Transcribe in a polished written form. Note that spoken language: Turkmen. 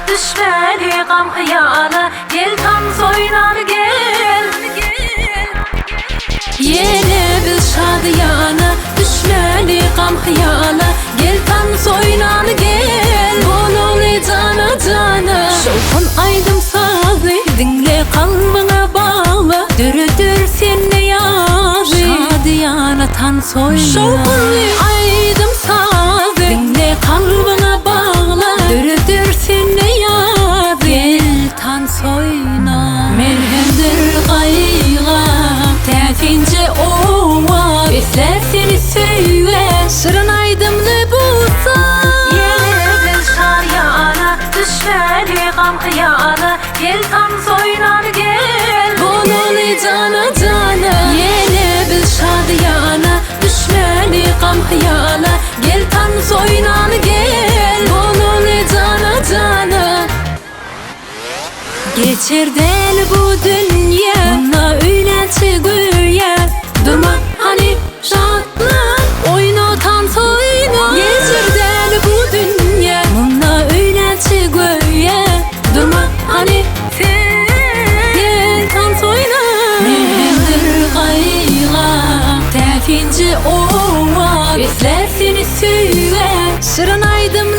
Düşmeli gam hyýala Gel tans oýnaly gel. Ýene biz şadyýana Düşmeli gam hyýala Gel tans oýnaly gel. Bolaly jana jana. Şowhun aýdym sazy Diňle kalbyňa bagla Döreder sende ýazy. Şadyýana tans oýna. Şowhunly aýdym sazy Diňle kalbyňa bagla Döreder sende ýazy. Gel tans oýna. Melhemdir gaýga Täsinje owaz Besler seni söýgä Şirin aýdymly bu saz. Ýene biz şaýana Düşmeli gam hyýala Gel tans oýnaly gel. Bolaly jana jana. Ýene biz şadyýana Düşmeli gam hyýala Gel tans oýnaly gel. Bolaly jana jana. Geçer däl bu dünýe Munda öýlänçi göýä Durma hany şatlan Oýna tans oýna Geçer däl bu dünýe Munda öýlänçi göýä Durma hany sen Gel tans oýna Melhemdir gaýga Täsinje owaz Besler seni söýgä Şirin aýdym.